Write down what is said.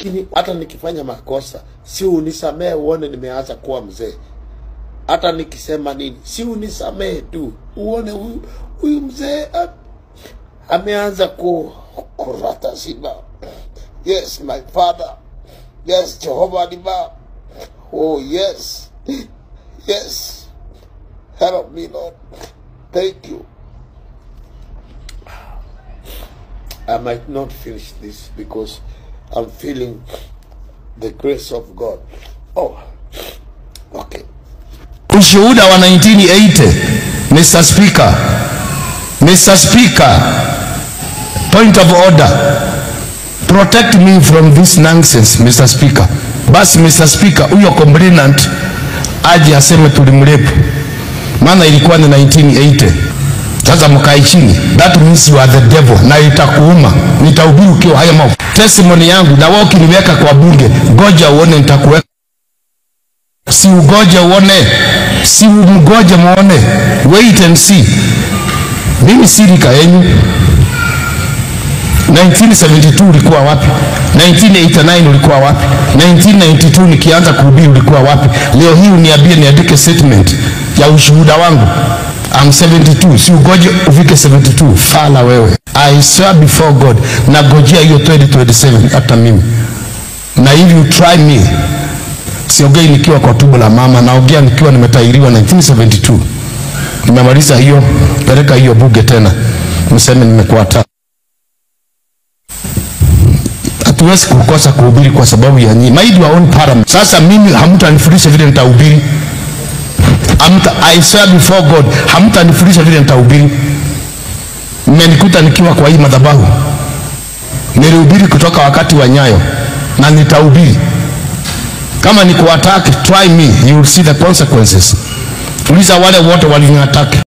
Lakini hata nikifanya makosa, si unisamee uone nimeanza kuwa mzee. Hata nikisema nini, si unisamee tu uone huyu mzee ameanza kurata simba. Yes, my father. Yes, Jehovah Diva. Oh, yes. Yes. Help me, Lord. Thank you. I might not finish this because I'm feeling the grace of God. Oh, okay. Ushuhuda wa 1980, Mr. Speaker. Mr. Speaker, point of order. Protect me from this nonsense, Mr. Speaker. Basi Mr. Speaker, huyo complainant aje aseme tulimrape. Maana ilikuwa ni 1980. Sasa mkae chini. That means you are the devil na itakuuma. Nitahubiri ukiwa haya mambo. Testimony yangu na wewe ukiniweka kwa bunge, ngoja uone nitakuweka. Si ugoje uone. Si mgoje muone. Wait and see. Mimi si rika yenu. 1972 ulikuwa wapi? 1989 ulikuwa wapi? 1992 nikianza kuhubiri ulikuwa wapi? Leo hii uniambie niandike statement ya ushuhuda wangu. I'm 72. Si ugoje ufike 72. Fala wewe. I swear before God, nagojea hiyo 2027 hata mimi. Na if you try me, siongei nikiwa kwa tumbo la mama, naongea nikiwa nimetairiwa 1972. Nimemaliza hiyo, peleka hiyo bunge tena. Mseme nimekuata. Hatuwezi kukosa kuhubiri kwa sababu ya nyinyi. Mind your own parliament. Sasa mimi hamtanifundisha vile nitahubiri. I swear before God, hamtanifundisha vile nitahubiri. Mmenikuta nikiwa kwa hii madhabahu. Nilihubiri kutoka wakati wa Nyayo na nitahubiri. Kama ni kuattack, try me, you will see the consequences. Uliza wale wote waliniattack.